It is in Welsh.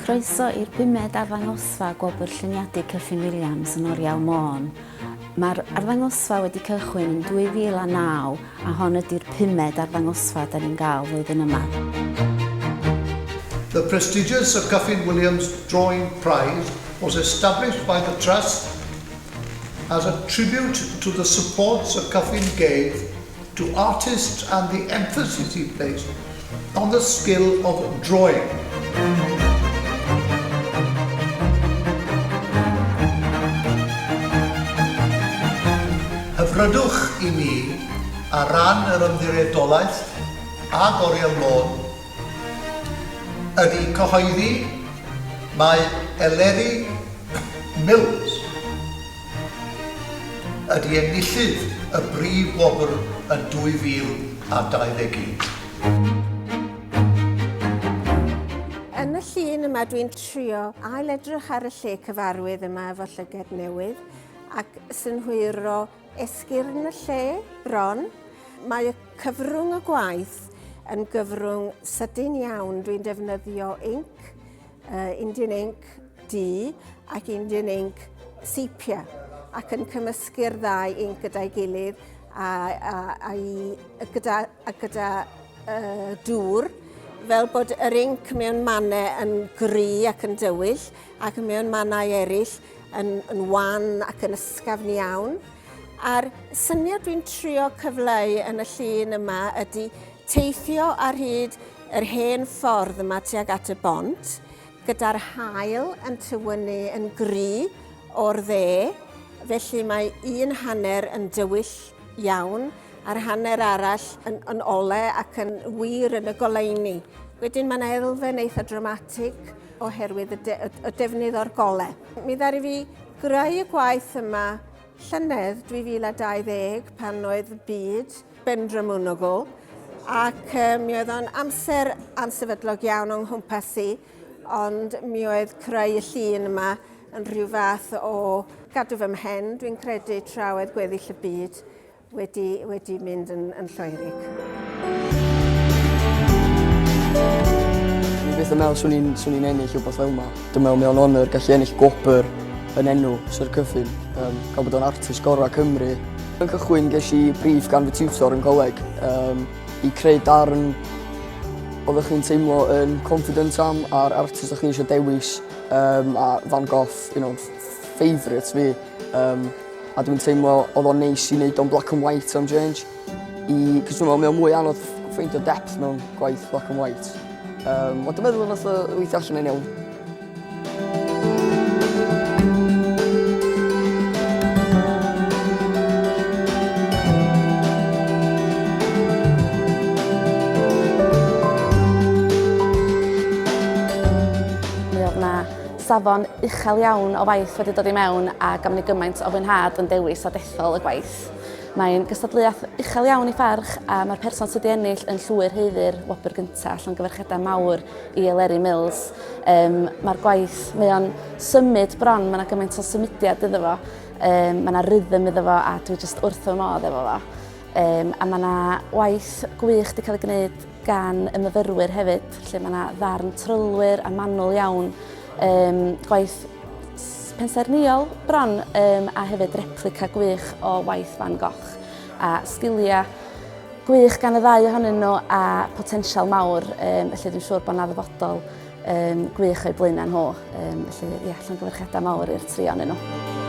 Croeso i'r bumed arddangosfa Gwobr Lluniadu Kyffin Williams yn Oriel Môn. Mae'r arddangosfa wedi cychwyn yn 2009 a hon ydy'r pumed arddangosfa da ni'n gael flwyddyn yma. The prestigious Sir Kyffin Williams Drawing Prize was established by the Trust as a tribute to the support Sir Kyffin gave to artists and the emphasis he placed on the skill of drawing. Hyfrydwch i mi ar ran yr Ymddiriedolaeth ag Oriel Môn ydy cyhoeddi mai Eleri Mills ydy enillydd y brif wobr yn 2021. Yn y llun yma dwi'n trio ail-edrych ar y lle cyfarwydd yma efo llyged newydd ac synhwyro esgyrn y lle bron. Mae y cyfrwng y gwaith yn gyfrwng sydyn iawn. Dwi'n defnyddio inc, uh, Indian ink du ac Indian ink sepia ac yn cymysgu'r ddau inc gyda'i gilydd a, a, a, i, gyda, a gyda uh, dŵr fel bod yr inc mewn mannau yn gry ac yn dywyll ac mewn mannau eraill yn, yn wan ac yn ysgafn iawn. A'r syniad dwi'n trio cyfleu yn y llun yma ydy teithio ar hyd yr hen ffordd yma tuag at y bont, gyda'r haul yn tywynnu yn gry o'r dde, felly mae un hanner yn dywyll iawn a'r hanner arall yn, yn ole ac yn wir yn y goleuni. Wedyn mae yna elfen eitha dramatig oherwydd y, de, y, y defnydd o'r gole. Mi ddaru fi greu y gwaith yma llynedd 2020 pan oedd y byd Bendramwnwgl ac mi oedd o'n amser ansefydlog iawn o'n nghwmpas i, ond mi oedd creu y llun yma yn rhyw fath o gadw fy mhen, dwi'n credu, tra oedd gweddill y byd wedi, wedi mynd yn, yn lloerig. Dwi byth yn meddwl swn i'n swn i'n ennill wbath fel 'ma. Dwi'n meddwl mae o'n honour gallu ennill gwobr yn enw Sir Kyffin. Um, cael bod o'n artist gorau Cymru. Yn cychwyn ges i brief gan fy tiwtor yn coleg um, i creu darn oeddech chi'n teimlo yn confident am a'r artist o'ch chi eisiau dewis um, a Van Gogh, you know, favourite fi. Um, a dwi'n teimlo oedd o'n neis i wneud o'n black and white am change. I, cos dwi'n meddwl mae o'n mwy anodd ffeindio depth mewn gwaith black and white. Um, ond dwi'n meddwl nath o weithio allan yn iawn. Mi oedd 'na safon uchel iawn o waith wedi dod i mewn a gafon ni gymaint o fwynhad yn dewis a dethol y gwaith. Mae'n gystadleuaeth uchel iawn i pharch a mae'r person sydd wedi ennill yn llwyr haeddu'r wobr gyntaf, llongyfarchiadau mawr i Eleri Mills. Um, mae'r gwaith, mae o'n symud bron, mae yna gymaint o symudiad iddo fo, um, mae yna rhythm iddo fo a dwi jyst wrth fy modd efo fo. Um, a mae yna waith gwych wedi cael ei gwneud gan y myfyrwyr hefyd, lle mae yna ddarn trylwyr a manwl iawn, um, gwaith pensaernïol bron um, a hefyd replica gwych o waith Van Gogh a sgiliau gwych gan y ddau ohonyn nhw a potensial mawr, um, felly dwi'n siŵr bod yna ddyfodol um, gwych o'i blaenau nhw. Um, felly, ie, llongyfarchiadau mawr i'r tri ohonyn nhw.